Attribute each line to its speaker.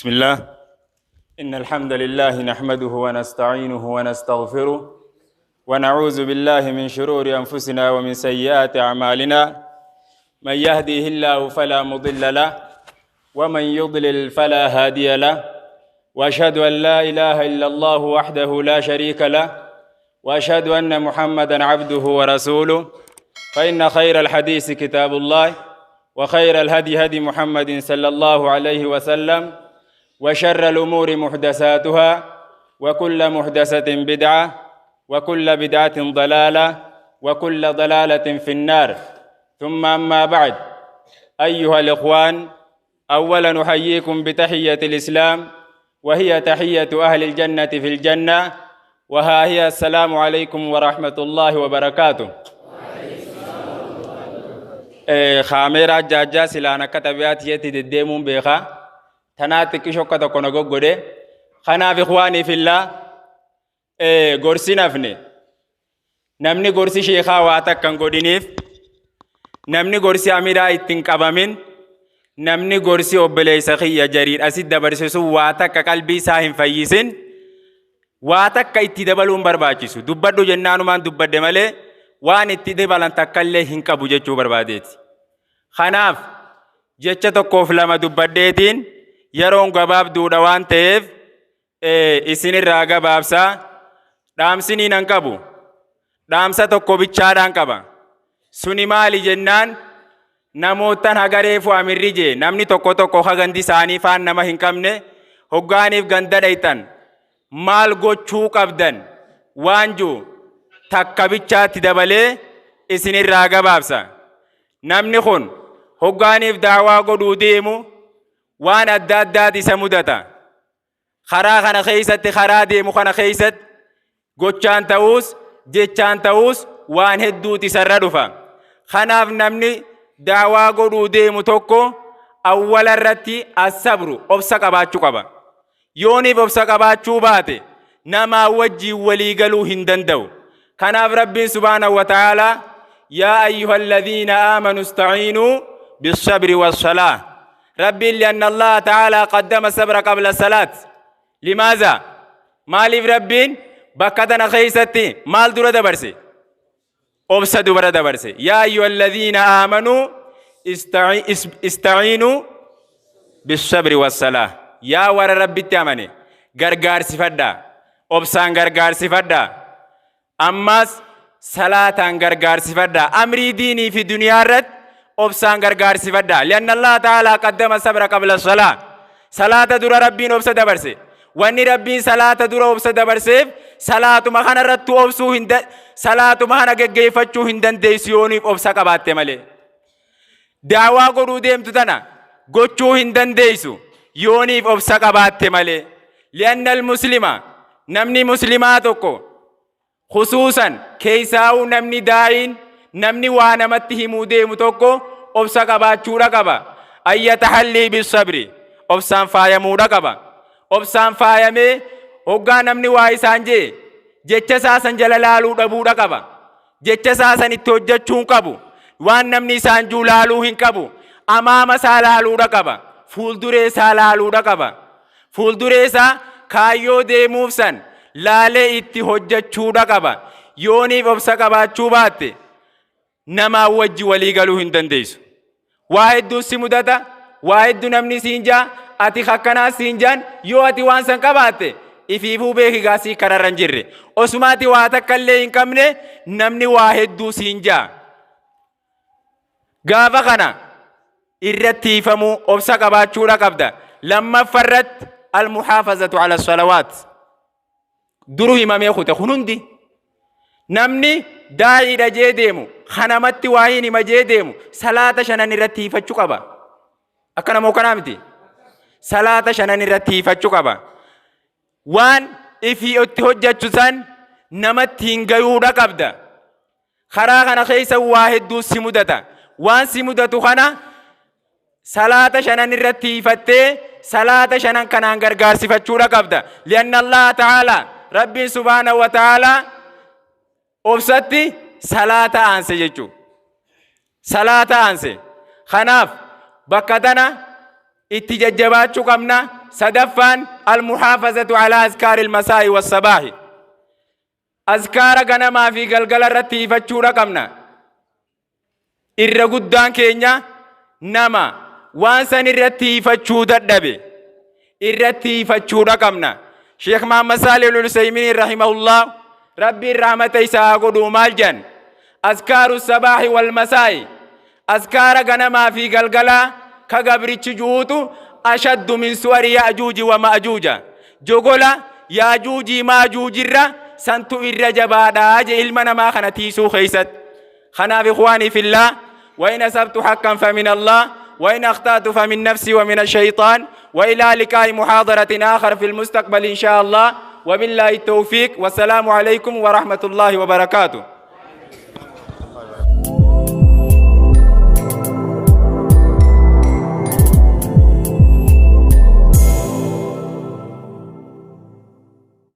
Speaker 1: بسم الله، إن الحمد لله نحمده ونستعينه ونستغفره، ونعوذ بالله من شرور أنفسنا ومن سيئات أعمالنا. من يهديه الله فلا مضل له، ومن يضلل فلا هادي له. وأشهد أن لا إله إلا الله وحده لا شريك له، وأشهد أن محمدا عبده ورسوله. فإن خير الحديث كتاب الله، وخير الهدي هدي محمد صلى الله عليه وسلم، وشر الأمور محدثاتها، وكل محدثة بدعة، وكل بدعة ضلالة، وكل ضلالة في النار. ثم أما بعد، أيها الإخوان، أولا أحييكم بتحية الإسلام، وهي تحية أهل الجنة في الجنة، وها هي: السلام عليكم ورحمة الله وبركاته. Kaameeraa jaajjaa silaan akka xabiyaatiyyeetti deddeemuun beekaa. Tanaa xiqqisho akka tokko na goggodhe. Kanaaf إخواني في الله, gorsi nafne. Namni gorsi sheekaa waa takka hin godhiniif, namni gorsi amiraa ittiin qabamin, namni gorsi obboleessa kiyya jariidha asit dabarsisu waa takka qalbii isaa hin fayyisin, waa takka itti dabaluun barbaachisu. Dubbadhu jennaanumaan dubbadde malee waan itti dabalan takka illee hin qabu jechuu barbaadeeti. Kanaaf jecha tokkoof lama dubbadheetiin, yeroon gabaabduudha waan ta'eef isinirraa gabaabsaa. Dhaamsinii nan qabu. Dhaamsa tokko bichaadhaan qaba. Suni maali jennaan, namootan hagareefu amirri jee, namni tokko tokko hagandi isaanii faan nama hin qabne, hoggaaniif ganda dhayxan maal gochuu qabdan waan jiru takka bichaatti dabalee isinirraa gabaabsa. Namni kun hoggaaniif daawaa godhuu deemu waan adda addaati isa mudata. Karaa kana keessatti, karaa deemu kana keessatti, gochaan ta'uus jechaan ta'uus waan hedduuti isarra dhufa. Kanaaf namni daawaa godhuu deemu tokko awwala irratti الصبر, obsa qabaachuu qaba. Yooniif obsa qabaachuu baate namaa wajjiin walii galuu hin danda'u. Kanaaf Rabbiin سبحانه وتعالى يا أيها الذين آمنوا استعينوا بالصبر والصلاة. ربي لأن الله تعالى قدم الصبر قبل الصلاة. لماذا؟ Maaliif Rabbiin bakka tana keessatti maal dura dabarse? Obsa dubara dabarse. يا أيها الذين آمنوا استعينوا بالصبر والصلاة. Yaa warra Rabbitti amane, gargaarsifadhaa. Obsaan gargaarsifadhaa. Ammas salaataan gargaarsifadhaa. Amrii diinii fi duniyaa irratti obsaan gargaarsifadhaa. لأن الله تعالى قدم الصبر قبل الصلاة. Salaata dura Rabbiin obsa dabarse. Wanni Rabbiin salaata dura obsa dabarseef, salaatuma kana irratti obsuu hin, salaatuma kana geggeeffachuu hin dandeessu yooniif obsa qabaatte malee. Daawaa godhuu deemtu tana gochuu hin dandeessu yooniif obsa qabaatte malee. لأن المسلم, namni muslimaa tokko, خصوصا keessaa'uu namni daa'iin, namni waa namatti himuu deemu tokko obsa qabaachuudha qaba. أن يتحلى بالصبر, obsaan faayamuudha qaba. Obsaan faayamee hoggaa namni waa isaan jee jecha isaa san jala laaluu dhabuudha qaba. Jecha isaa san itti hojjechuu hin qabu. Waan namni isaan juu laaluu hin qabu. Amaama isaa laaluudha qaba. Fuulduree isaa laaluudha qaba. Fuulduree isaa kaayyoo deemuuf san laalee itti hojjechuudha qaba. Yooniif obsa qabaachuu baatte namaa wajji walii galuu hin dandeessu. Waa hedduu si mudata, waa hedduu namni siin jaa, ati akkanaa siin jaan. Yoo ati waan san qabaatte ifiifuu beeki, gaasii kararra hin jirre. Osuma ati waa takka illee hin qabne namni waa hedduu siin jaa. Gaafa kana irratti hiifamuu obsa qabaachuudha qabda. Lammaffaa irratti المحافظة على الصلوات. Duru himamee kute kun hundi. Namni daa'iidha jee deemu, kanamatti waa hin hima jee deemu, salaata shanan irratti hiifachuu qaba. Akka namoo kanaa miti. Salaata shanan irratti hiifachuu qaba. Waan ifii itti hojjechu san namatti hin gayuudha qabda. Karaa kana keessa waa hedduu si mudata. Waan si mudatu kana salaata shanan irratti hiifattee salaata shanan kanaan gargaarsifachuudha qabda. لأن الله تعالى, Rabbiin سبحانه وتعالى obsatti salaata aanse jechuudha. Salaata aanse. Kanaaf bakka tana itti jajjabaachuu qabna. Sadaffaan almuhaafazatu alaa azkaari almasaa'i wassabaahi. Azkaara ganamaa fi galgala irratti hiifachuudha qabna. Irra guddaan keenya nama waan san irratti hiifachuu dadhabe irratti hiifachuudha qabna. Sheekh Muhammad Saalih Al-Usaymiin rahimahullah Rabbiin rahmata isaa haa godhuu maal jedhan? Azkaaru sabaahi wal masaa'i azkaara ganamaa fi galgalaa ka gabrichi ju'uutu ashaddu min suwari ya'juuji wa ma'juuja jogola yaajuujii maajuujirra santu irra jabaadha je ilma namaa kana tiisuu keessatti. Kanaaf ikhwaanii fillah وإن أصبت حقا فمن الله وإن أخطأت فمن نفسي ومن الشيطان، وإلى لقاء محاضرة آخر في المستقبل إن شاء الله، وبالله التوفيق، والسلام عليكم ورحمة الله وبركاته.